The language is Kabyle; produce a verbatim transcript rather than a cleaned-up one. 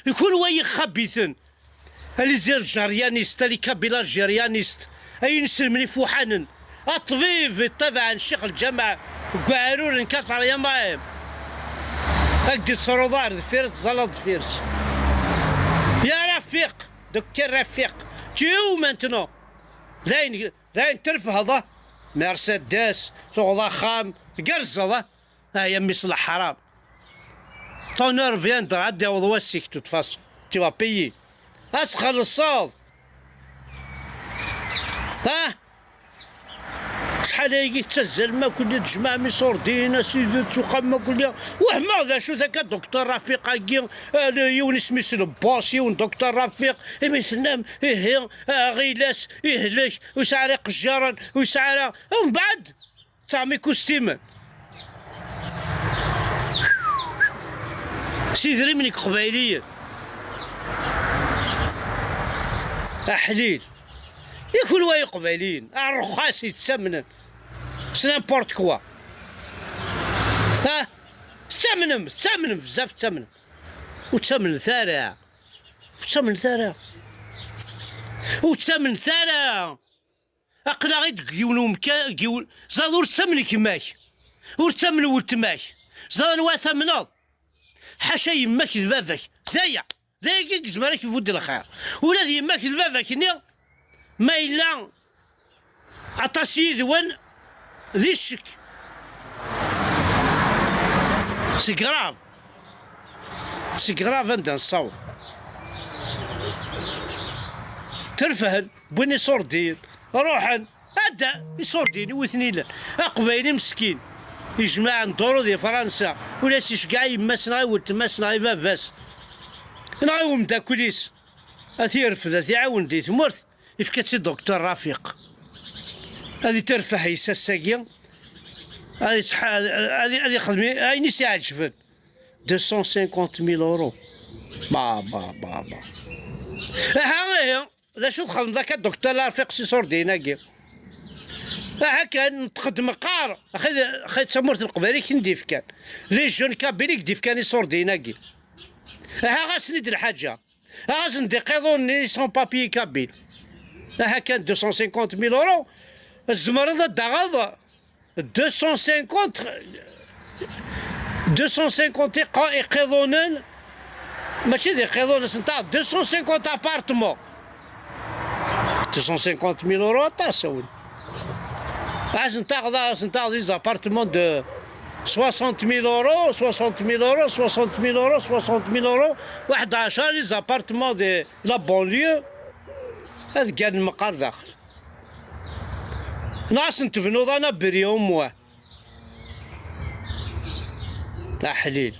D kunwi ay ixabiten. Alizir algérianiste, ali kabyle algérianiste, ay ineslmen ifuḥanen. Aṭbib iṭṭabaɛen ccix lǧameɛ deg uɛrur n quatre-vingts. Ad k-d-ittruḍ ar deffir, ad tẓalaḍ deffir-s. Ya Rafiq, Docteur Rafiq, tu es où maintenant? Dayen, dayen terfeḍ, ah? Mercedes, tuɣeḍ axxam, tgerrzeḍ, ah? Ay a mmi-s leḥram. Ton heure viendra, ad d-yaweḍ wass-ik, de toute façon. Tu vas payer. Ad txellṣeḍ. Ha? Acḥal ayagi tettazzalem akk-nni, tejmaɛem iṣurdiyen, a sidi, tuqam akk-nni. Wehmeɣ d acu-t akka Docteur Rafiq-agi, ah, yiwen isem-is Lbus, yiwen Docteur Rafiq, imi tennam, ihi, ah, ɣilas, ihlek, ur yesɛi ara iqejjaren, ur yesɛi ara. Umbeɛd, ttaɣem ikustimen. S idrimen n Iqbayliyen. Aḥlil. I kunwi ay Iqbayliyen, arxas yettamnen s n'importe quoi. Ha? Tettamnem, tettamnem, bezzaf tettamnem. Ur ttamnet ara. Ur ttamnet ara. Ur ttamnet ara. Aql-aɣ-id deg yiwen umkan, deg yiwen, ẓad ur ttamen gma-k, ur ttamen weltma-k, ẓad anwa tamneḍ? Ḥaca yemma-k d baba-k. D aya, d ayagi i yezmer ad k-ibudd lxir. Ula d yemma-k d baba-k-nni, ma yella aṭas yid-wen di ccek. C'est grave. C'est grave anda nessaweḍ. Terfhen, wwin iṣurdiyen, ruḥen. Ada, iṣurdiyen i wi ten-ilan. Aqbayli meskin, ijmaɛen duṛu di Fransa, ur as-iceggeɛ i yemma-s neɣ i weltma-s neɣ i baba-s, neɣ i umeddakel-is. Ad t-irfed, ad t-iɛawen di tmurt, ifka-tt i Docteur Rafiq. Ad iterfeḥ yes ass-agi, ad ittḥa-, ad, ad ixdem ayen i s-iɛeǧben. Deux cent cinquante mille euros. Ba, ba, ba, ba. Aha, ihi, d acu txedmeḍ akka Docteur Rafiq s iṣurdiyen-agi? Aha kan, neṭṭeq-d meqqar, axi, axi d tamurt n Leqbayel i k-ten-d-ifkan. Les jeunes kabyles i k-d-ifkan iṣurdiyen-agi. Aha, ɣas-nni-d lḥaǧa. Ɣas-n-d iqiḍunen-nni sans papier kabyle. Aha kan deux cent cinquante mille euros, tzemreḍ ad d-taɣeḍ deux cent cinquante, deux cent cinquante iqa-, iqiḍunen, mačči d iqiḍunen, ad sen-taɣeḍ deux cent cinquante appartements. Deux cent cinquante mille euros aṭas, a win. Ad sen-taɣeḍ, ad sen-taɣeḍ des appartements de soixante mille euros, soixante mille euros, soixante mille euros, soixante mille euros, waḥed ɛecṛa les appartements de la banlieue, ad gganen meqqar daxel. Neɣ ad sen-tebnuḍ un abri au moins. Aḥlil.